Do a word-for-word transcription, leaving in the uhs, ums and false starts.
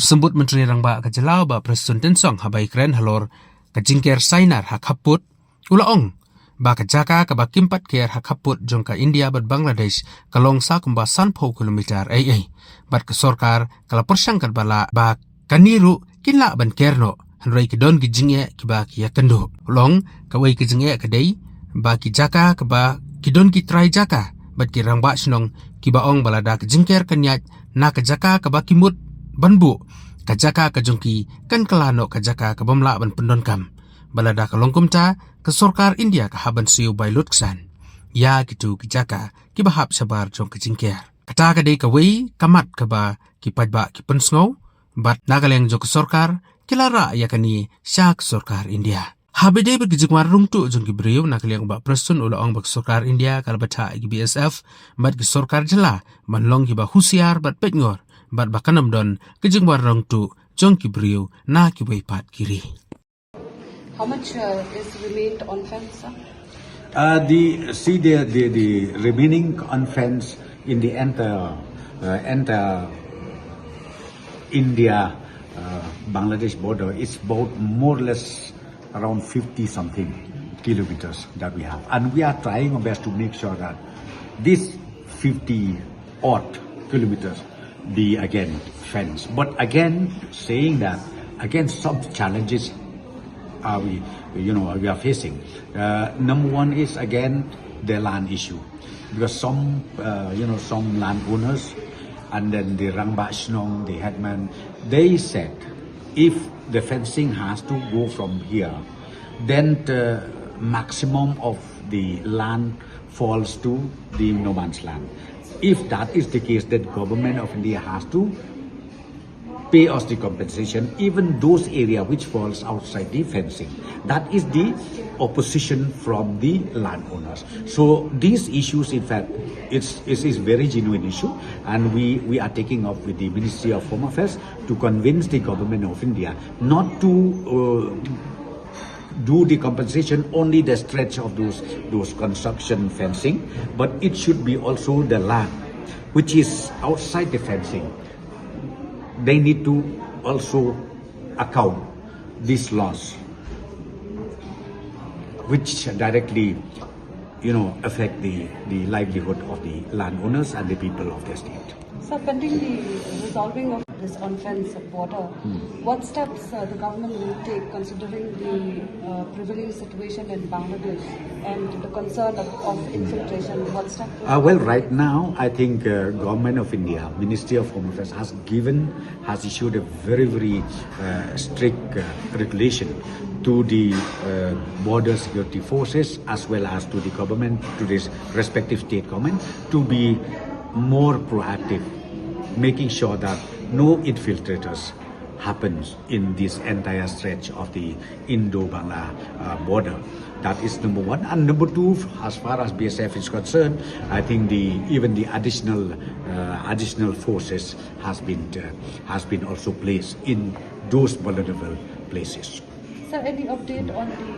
Symbud Myntri Rangbah ka jylla u Bah Prestone Tynsong haba ïakren halor ka jingker sainar ha khappud, u la ong ba ka jaka kaba kim pat ker ha khappud jong ka India bad Bangladesh ka long sa kumba sanphew kilometer ei ei. Bad ka sorkar ka la pyrshang katba lah ba kane ruh kin lah ban ker noh, hynrei ki don ki jingeh kiba ki ïakynduh. U la ong kawei ka jingeh ka dei ba ki jaka kaba ki don ki trai jaka bad ki rangbah shnong kiba ong ba lada ka jingker kan ïaid na ka jaka kaba ki mut ban buh, ka jaka ka jong ki kan kylla noh ka jaka kabym lah ban pyndonkam. Ba lada ka long kumta, ka sorkar India ka hap ban siew bai lutksan ïa kitu ki jaka kiba hap shabar jong ka jingker. Kata ka dei kawei ka mat kaba ki paidbah ki pynsngew, bad na ka liang jong ka sorkar ki la rah ïa kane sha ka sorkar India. Haba ïadei bad ka jingwan rung tuh jong ki briew, na ka liang u Bah Prestone u la ong ba ka sorkar India ka la bthah ïa ki B S F bad ki sorkar jylla ban long kiba husiar bad peitngor, bad ba kan ym don ka jingwan rung tuh jong ki briew na kiwei pat ki ri. How much, uh, is remained on fence, sir? Uh, the, see, the, the, the remaining on fence in the entire, uh, entire India, uh, Bangladesh border is about more or less around fifty something kilometers that we have. And we are trying our best to make sure that this fifty odd kilometers be again fenced. But again, saying that, again, some challenges are we, you know, we are facing. Uh, number one is again the land issue, because some, uh, you know, some landowners and then the Rangbah Shnong, the headman, they said if the fencing has to go from here, then the maximum of the land falls to the no man's land. If that is the case, then government of India has to pay us the compensation, even those area which falls outside the fencing. That is the opposition from the landowners. So these issues, in fact, it's, it's, is very genuine issue, and we, we are taking up with the Ministry of Home Affairs to convince the government of India not to, uh, do the compensation only the stretch of those, those construction fencing, but it should be also the land which is outside the fencing. They need to also account this loss, which directly, you know, affect the, the livelihood of the landowners and the people of the state. Sir, pending the resolving of this on-fence border, what steps, uh, the government will take considering the, uh, prevailing situation in Bangladesh and the concern of, of infiltration? What steps will Uh, well, right now, I think, uh, Government of India, Ministry of Home Affairs has given, has issued a very, very, uh, strict, uh, regulation to the, uh, border security forces as well as to the government, to this respective state government, to be more proactive, making sure that no infiltrators happens in this entire stretch of the Indo-Bangla, uh, border. That is number one. And number two, as far as B S F is concerned, I think the, even the additional, uh, additional forces has been, uh, has been also placed in those vulnerable places. Sir, any update on the